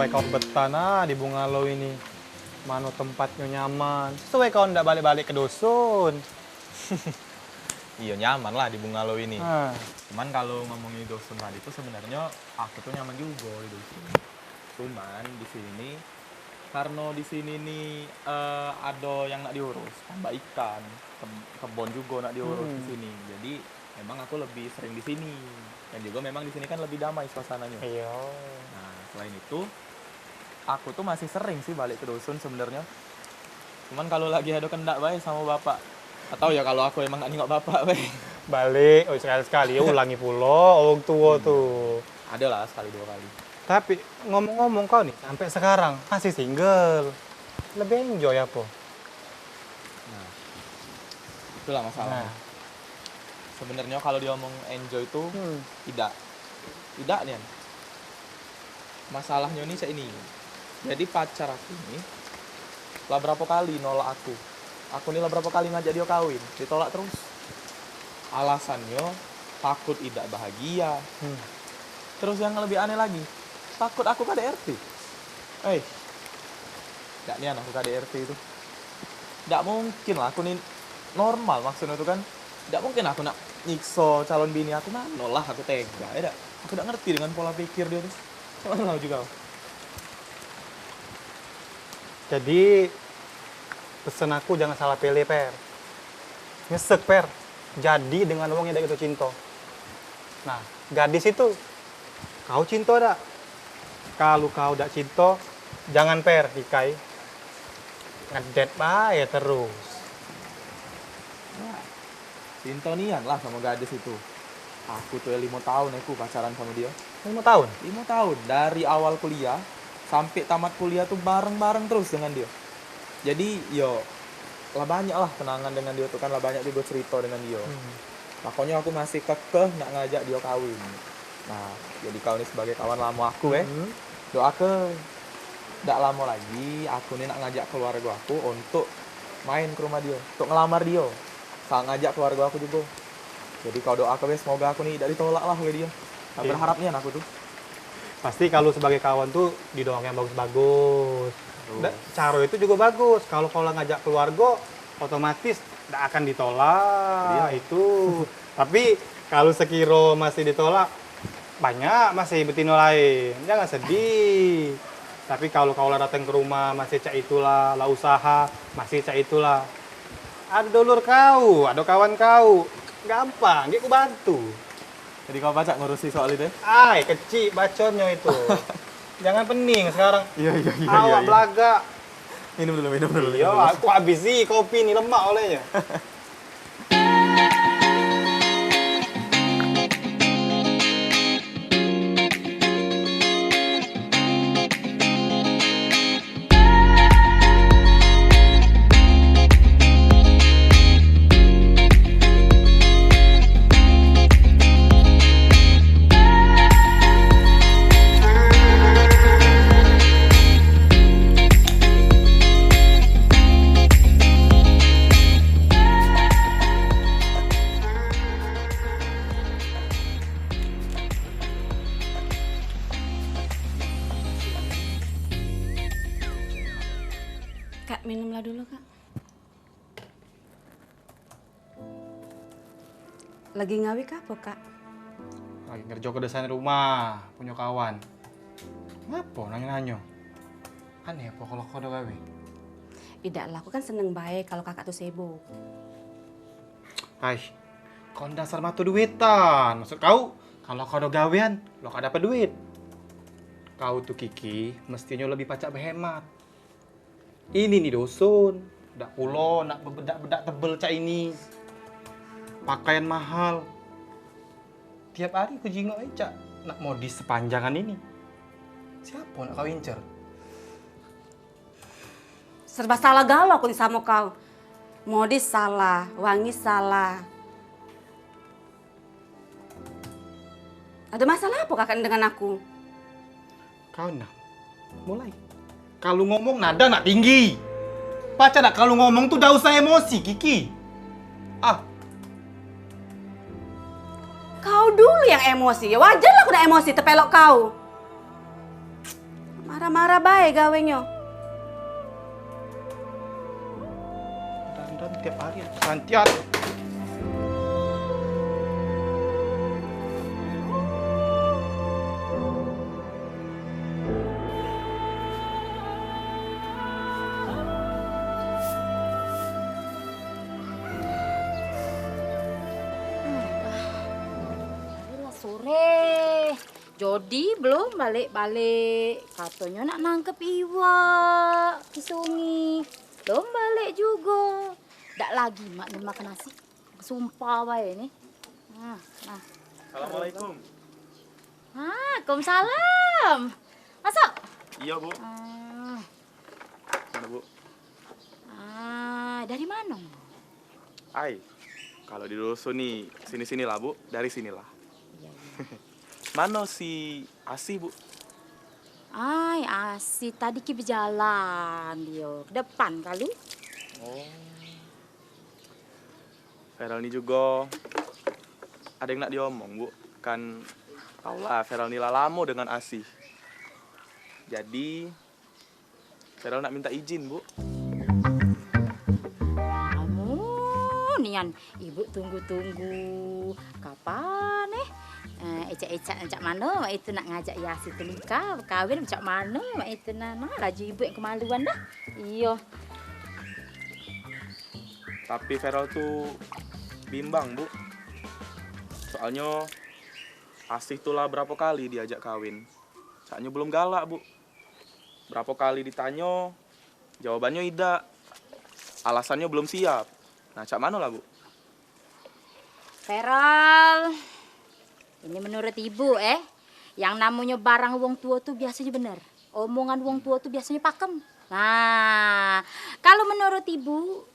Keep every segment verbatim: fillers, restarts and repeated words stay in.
Kau betah nah di bungalow ini. Mano tempatnyo nyaman. Sesuai kau ndak balik-balik ke dusun. Iyo, nyaman lah di bungalow ini. Ah. Cuman kalau ngomongi dusun tadi tuh sebenarnyo aku tuh nyaman jugo di dusun. Cuman di sini, karno di sini ni, eh, ado yang nak diurus, tambak ikan, ke-, kebon jugo nak diurus di sini. Jadi memang aku lebih sering di sini. Dan jugo memang di sini kan lebih damai suasananyo. Iyo. Nah, selain itu, aku tuh masih sering sih balik ke dusun sebenarnyo. Cuman kalau lagi ado kendak bae samo bapak. Atau ya kalau aku emang nak nengok bapak bae. Balik, oh, sekali-sekali, ya, ulangi pulo wong tuo tuh. Ado lah sekali duo kali. Tapi ngomong-ngomong, kau ni sampe sekarang masih single. Lebih enjoy apo? Nah, itulah masalahnya. Nah. Sebenarnyo kalau diomong enjoy tuh idak. Idak nian. Masalahnyo ni cak ini. Jadi pacar aku ni lah berapo kali nolak aku. Aku ni lah berapo kali ngajak dio kawin, ditolak terus. Alasannyo takut idak bahagia. Hmm. Terus yang lebih aneh lagi, takut aku K D R T. Eh, dak nian aku K D R T itu. Dak mungkin lah aku ni normal maksudnya tu kan. Dak mungkin aku nak nyikso calon bini aku, mano lah aku tega, ya dak? Aku dak ngerti dengan pola pikir dio tu. Mano lah juga. Jadi, pesen aku jangan salah pilih, Per. Nyesek, Per. Jadi dengan wong yang dak kito cinto. Nah, gadis itu, kau cinto dak? Kalu kau dak cinto, jangan, Per, Kikai. Ngedet bae terus. Wah, cinto nian lah samo gadis itu. Aku tuh ya limo tahun aku pacaran samo dio. Limo tahun? Limo tahun. Dari awal kuliah sampe tamat kuliah tuh bareng-bareng terus dengan dio. Jadi, yo, lah banyak lah kenangan dengan dio tuh kan, lah banyak jugo cerito dengan dio. Hmm. Makonyo aku masih kekeh nak ngajak dio kawin. Nah, jadi kau ni sebagai kawan lamo aku, eh. Hmm. Doake dak lamo lagi, aku ni nak ngajak keluargo aku untuk main ke rumah dio, untuk ngelamar dio. Sa ngajak keluargo aku jugo. Jadi kau doake be, semoga aku ni dak ditolak lah oleh dio. Dak berharap nian aku tuh. Pasti kalu sebagai kawan tuh didoakan yang bagus-bagus. Betul. Dak, caro itu jugo bagus. Kalu kau lah ngajak keluargo, otomatis dak akan ditolak. Itu. Tapi kalu sekiro masih ditolak, banyak masih betino lain. Jangan sedih. Tapi kalu kau lah dateng ke rumah, masih cak itulah, lah usaha, masih cak itulah. Ado dulur kau, ado kawan kau. Gampang, gek ku bantu. Jadi kau pacak ngurusi soal itu? Ai, kecik baconyo itu. Jangan pening sekarang. Iyo, iyo, iyo, iyo. Awak belagak. Minum dulu, minum dulu. Iyo, aku habisi kopi ni, lemak olehnyo. Kak, minumlah dulu, Kak. Lagi ngawi ke apo, Kak? Lagi ngerjo ke desain rumah, punyo kawan. Ngapo nanyo-nanyo? Aneh apo kalu kau ado gawe? Idak lah, aku kan seneng bae kalu kakak tu sibuk. Ai, kau dasar mato duitan. Maksud kau, kalu kau ado gawean, lo kau dapat duit. Kau tu, Kiki, mestinyo lebih pacak behemat. Ini ni dusun, dak pulo nak bebedak-bedak tebel cak ini. Pakaian mahal. Tiap hari ku jingok e cak nak modis sepanjangan ini. Siapo nak kau incer? Serba salah galo aku ni samo kau. Modis salah, wangi salah. Ado masalah apo kakak ni dengan aku? Kau nah, mulai. Kalu ngomong nada nak tinggi. Pacak dak kalu ngomong tu dak usah emosi, Kiki? Ah. Kau dulu yang emosi. Ya wajar lah aku nak emosi, tepelok kau. Marah-marah bae gawenyo. Dandan tiap hari santiat. Alah, sore. Jodi belum balek-balek. Katonyo nak nangkep iwak di sungi. Belum balek jugo. Dak lagi mak ni makan nasi. Sumpah bae ni. Nah, nah. Assalamualaikum. Waalaikumsalam. Masuk. Iya, Bu. Ah. Mana, Bu? Ah, dari mano? Ai, kalau di dusun ni sini-sinilah, Bu. Dari sinilah. Iya, iya. Mano si Asih, Bu? Ai, Asih tadi ki bejalan dio ke depan kalu. Oh. Feral ni jugo ado yang nak diomong, Bu. Kan tau lah, Feral ni lah lamo dengan Asih. Jadi, Feral nak minta izin, Bu. Amun nian ibu tunggu-tunggu, kapan eh, eh, ecak-ecak cak mano mak itu nak ngajak Yasi tu nikah, bekawin cak mano mak itu nah. Nah, laju ibu yang kemaluan dah. Iyo. Tapi Feral tu bimbang, Bu. Soalnyo Asih tu lah berapo kali diajak kawin. Caknyo belum galak, Bu. Berapo kali ditanyo, jawabannyo idak. Alasannyo belum siap. Nah, cak mano lah, Bu? Feral, ini menurut ibu, eh, yang namonyo barang wong tuo tu biasonyo bener. Omongan wong tuo tu biasonyo pakem. Nah, kalu menurut ibu,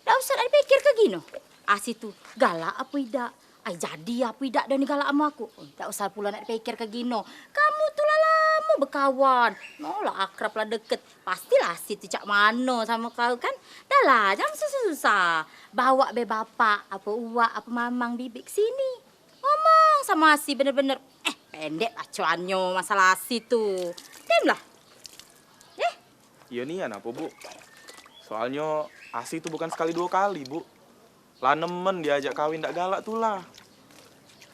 dak usah dak dipikir ke gino. Asi tu galak apo idak? Ai, jadi apo idak dio ni galak amo aku? Oh, dak usah pulo nak dipikir ke gino. Kamu tu lah lamo bekawan. No lah akrab lah deket. Pastilah Asi tu cak mano samo kau kan. Dah lah, jangan susah-susah. Bawa be bapak, apo uwak, apo mamang, bibik ke sini. Ngomong samo Asi bener-bener. Eh, pendek bacoannyo masalah Asi tu. Dem lah. Eh, Iyo nian apo, Bu? Soalnyo Asi tu bukan sekali duo kali, Bu. Lah nemen diajak kawin dak galak tu lah.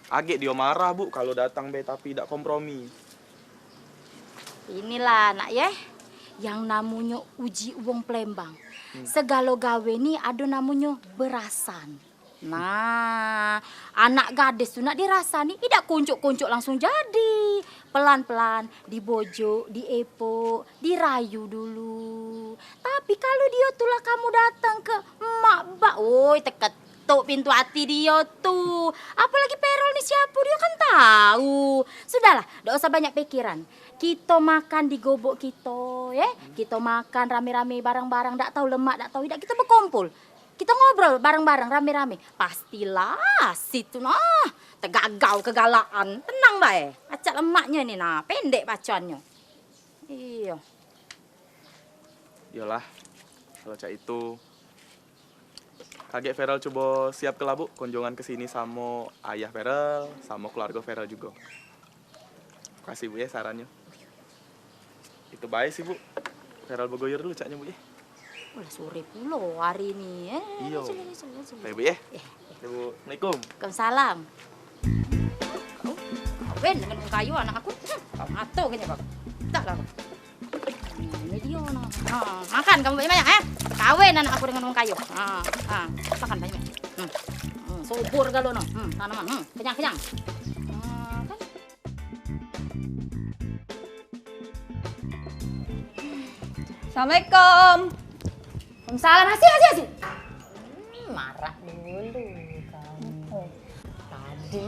Agek dio marah, Bu, kalu datang be tapi dak kompromi. Inilah, Nak, ye. Yang namonyo uji uwong Palembang. Hmm. Segalo gawe ni ado namonyo berasan. Nah, anak gadis tu nak dirasani, idak kuncuk-kuncuk langsung jadi. Pelan-pelan, dibojuk, diepok, dirayu dulu. Tapi kalu dio tu lah kamu datang ke emak bak, woi, teketuk pintu ati dio tu. Apolagi Perol ni siapo, dio kan tau. Sudahlah, dak usah banyak pikiran. Kito makan di gobok kito, ye. Kito makan rame-rame, bareng-bareng, dak tau lemak, dak tau idak, kito bekumpul. Kito ngobrol bareng-bareng, rame-rame. Pastilah Asi tu nah tegagau kegalakan. Tenang bae. Acak lemaknyo ni nah, pendek bacoannyo. Iyo. Iyolah, kalu cak itu. Kagek Feral cubo siap ke lah, Bu, kunjungan ke sini samo ayah Feral, samo keluargo Feral jugo. Makasih, Bu, ya, sarannyo. Itu bae sih, Bu. Feral begoyor dulu caknyo, Bu, ya. Ulah sore pulo hari ni, eh. Iyo. Sini, sini, sini. Bae, Bu, ya. Eh, eh. Assalamualaikum. Waalaikumsalam. Kawin dengan wong kayo anak aku. Hmm. Ngato kene kau. Dah lah kau. Hmm, ini dio no. Ha, makan kamu banyak-banyak, eh. Kawin anak aku dengan wong kayo. Ha, ha. Makan banyak. Hmm. Hmm, subur galo no. Hmm, tanaman. Hmm, kenyang-kenyang. Hmm, kan? Assalamualaikum. Waalaikumsalam. Asi, asi, asi. Hmm, marak dulu kamu. Tadi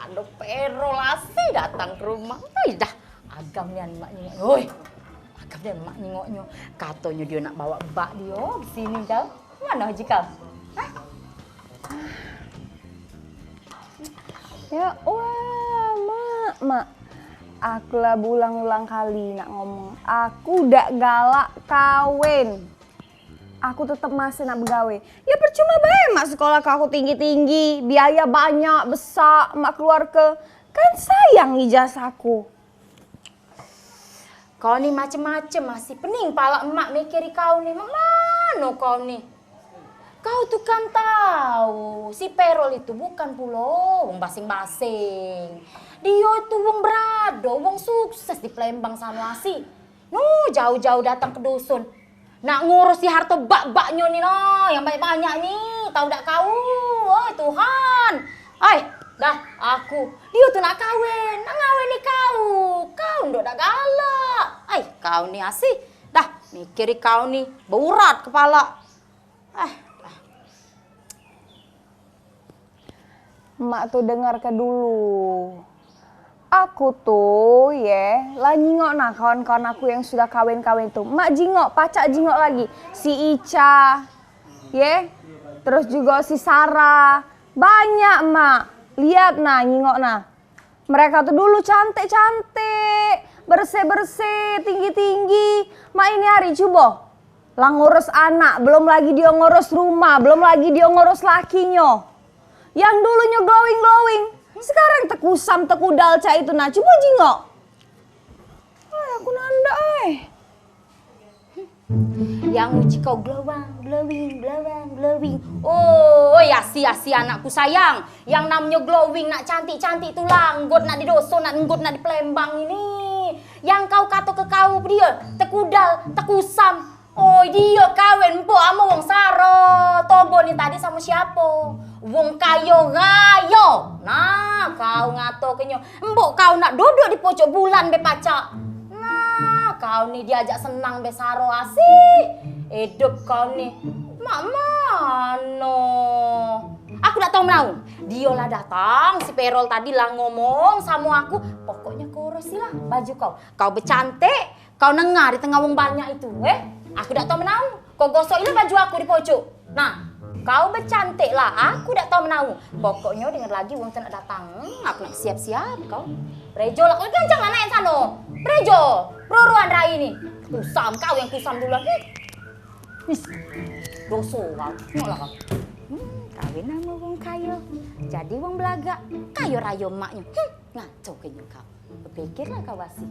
ado Perol Asi datang ke rumah. Wih, dah. Agam nian mak nyingok. Woi. Agam nian mak nyingoknyo. Katonyo dio nak bawa bak dio ke sini kau. Mano Haji kau? Hah? Ya Allah, Mak, Mak. Aku lah beulang-ulang kali nak ngomong. Aku dak galak kawin. Aku tetep masih nak begawe. Ya percuma bae Mak sekolah ke aku tinggi-tinggi, biaya banyak, besak, Mak keluarke. Kan sayang ijazah aku. Kau ni macem-macem masih. Pening pala emak mikiri kau ni. Mak mano kau ni? Kau tu kan tau, si Perol itu bukan pulo wong basing-basing. Dio tu wong berado, wong sukses di Palembang sano, Asi. Nu, jauh-jauh datang ke dusun. Nak ngurusi harto bak-baknyo ni nah, yang banyak-banyak ni. Tau dak kau? Oi, Tuhan. Ai, dah, aku. Dio tu nak kawin, nak ngawini kau. Kau ndok dak galak. Ai, kau ni, Asi. Dah, mikiri kau ni, beurat kepala. Ah, dah. Mak tu dengar ke dulu. Aku tu, ye, lah nyingok nah kawan-kawan aku yang sudah kawin-kawin tu. Mak jingok, pacak jingok lagi. Si Ica, ye, terus juga si Sarah. Banyak, Mak. Lihat nah, nyingok nah. Mereka tu dulu cantik-cantik, bersih-bersih, tinggi-tinggi. Mak ini hari cubo. Lah ngurus anak, belum lagi dio ngurus rumah, belum lagi dio ngurus lakinyo. Yang dulunyo glowing-glowing, sekarang tekusam, tekudal cak itu nah. Cubo jingok. Ai, aku nandak ai. Yang uji kau glowang, glowing, glowang, glowing. Oi, Asi, Asi anakku sayang. Yang namonyo glowing nak cantik-cantik tu lah, enggot nak di doson, nak enggot nak di Palembang ini. Yang kau kato ke kau dio, tekudal, tekusam. Oi, dio kawin empuk amo wong saro. Tobo ni tadi samo siapo? Wong kayo rayo. Nah, kau ngato ke nyo. Mbok kau nak duduk di pojok bulan be pacak. Nah, kau ni diajak senang be saro, Asi. Idup kau ni. Mak mano? Aku dak tau menau. Dio lah datang, si Perol tadi lah ngomong samo aku. Pokoknyo kau urus lah baju kau. Kau becantik, kau nengah di tengah wong banyak itu, eh? Aku dak tau menau. Kau gosok ilah baju aku di pojok. Nah, kau becantik lah, aku dak tau menau. Pokoknyo dengar lagi wong tu nak datang. Hmm, aku nak siap-siap kau. Prejo lah, kau gancang lah naik sano. Prejo, ruruan rai ni. Kusam, kau yang kusam duluan. Hmm. Wis, doso kau. Tengoklah kau. Hmm, kawin sama wong kayo. Jadi wong belagak. Kayo rayo emaknyo. Hmm, ngaco kenyo kau. Berpikirlah kau, Asi.